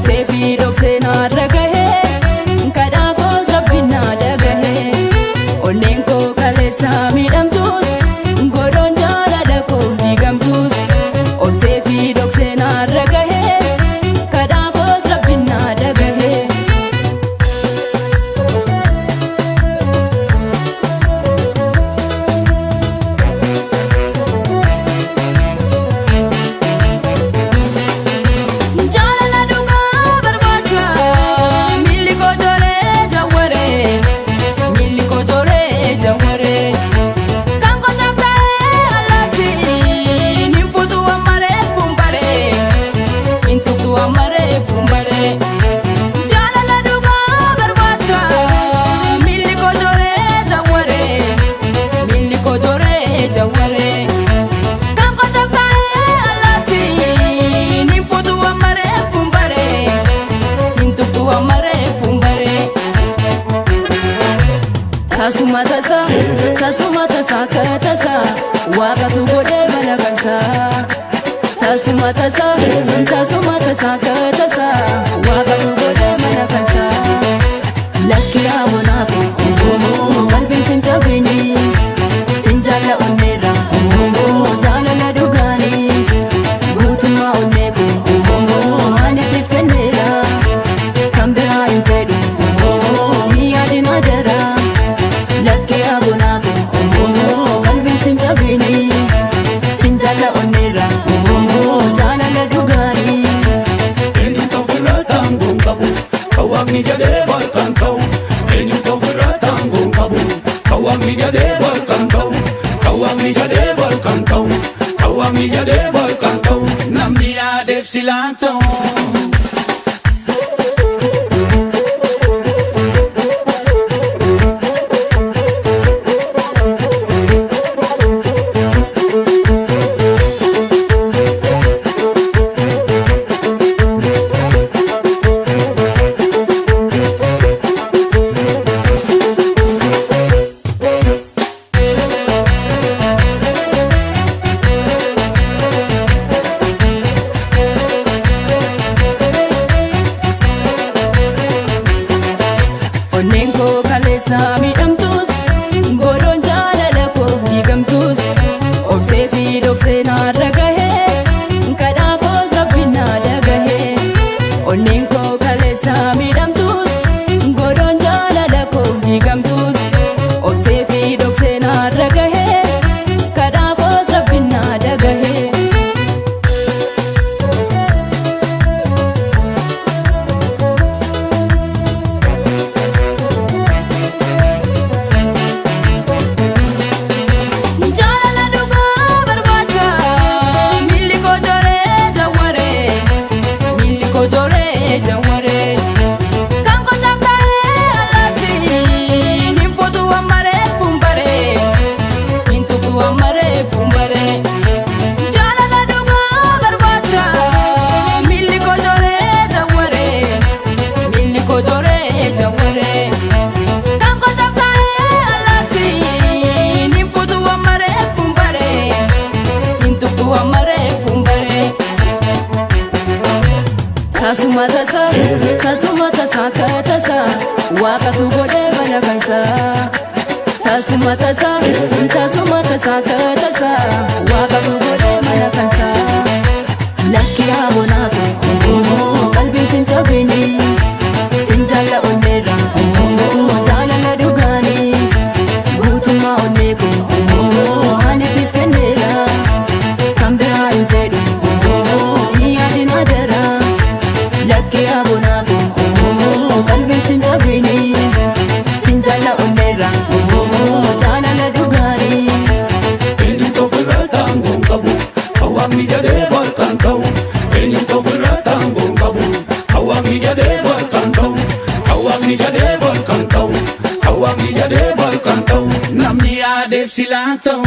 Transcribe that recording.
Obsee fi dhoksee naarra gahee kadhaa koos rabbiin naa dhagahee. Onneen koo kaleessa miidhamtus godhoon jaalala koo diigamtus. Obsee fi dhoksee naarra gahee kadhaa koos rabbiin naa dhagahee. Jaalala dhugaa barbaacha miilli koo jooree jawwaree miilli koo jooree jawwaree. Kan gochaaf ta'ee allaatti hin fuutu ammaree fuumbaree hin tuqxu ammaree fuumbaree. Jaalala dhugaa barbaacha miilli koo jooree jawwaree miilli koo jooree jawwaree. Kan gochaaf ta'ee allaatti hin fuutu ammaree fuumbaree hin tuqxu ammaree fuumbaree. Tasuma tasa, tasuma tasa ka tasa, waaqatu godhee mana kansaa. Tasuma tasa, tasuma tasa ka tasa, waaqatu godhee mana kansaa. Lakki aamonaafi qalbiin sin cabini, sin jaalla onneerra jaalala dhugaanii. Guutummaa onnee koo ani siif kenneera, kan biraa hin fedhu ni yaadin adara. Lakki aamonaafi qalbiin sin cabini, sin jaalla onneerra jaalala dhugaanii. Eenyutu ofirraa taangoon qabu kan waaqni jedhee barkaan ta'u. Eenyutu ofirraa taangoon qabu kan waaqni jedhee barkaan ta'u. Kan waaqni jedhee barkaan ta'u. Kan waaqni jedhee barkaan ta'u. Namni yaadeef silaan ta'u. Onneen koo kaleessa miidhamtus godhoon jaalala koo diigamtus. Obsee fi dhoksee naarra gahee kadhaa koos rabbiin naa dhagahee. Onneen koo kaleessa miidhamtus godhoon jaalala koo diigamtus. Obsee fi dhoksee naarra gahee kadhaa koos rabbiin naa dhagahee. Jaalala dhugaa barbaacha miilli koo jooree jawwaree miilli koo jooree jawwaree. Kan gochaaf ta'ee allaatti hin fuutu ammaree fuumbaree hin tuqxu ammaree fuumbaree. Jaalala dhugaa barbaacha miilli koo jooree jawwaree miilli koo jooree jawwaree. Kan gochaaf ta'ee allaatti hin fuutu ammaree fuumbaree hin tuqxu ammaree fuumbaree. Tasuma tasa, tasuma tasa ka tasa, waaqatu godhee mana kansaa. Tasuma tasa, tasuma tasa ka tasa, waaqatu godhee mana kansaa. Lakki aamonaafi qalbiin sin cabini, sin jaalla onneerra jaalala dhugaanii. Guutummaa onnee koo ani siif kenneera, kan biraa hin fedhu ni yaadin adara. Lakki aamonaafi qalbiin sin cabini, sin jaalla onneerra jaalala dhugaanii. Eenyutu ofirraa taangoon qabu kan waaqni jedhee barkaan ta'u. Eenyutu ofirraa taangoon qabu kan waaqni jedhee barkaan ta'u. Kan waaqni jedhee barkaan ta'u. Kan waaqni jedhee barkaan ta'u. Namni yaadeef silaan ta'u.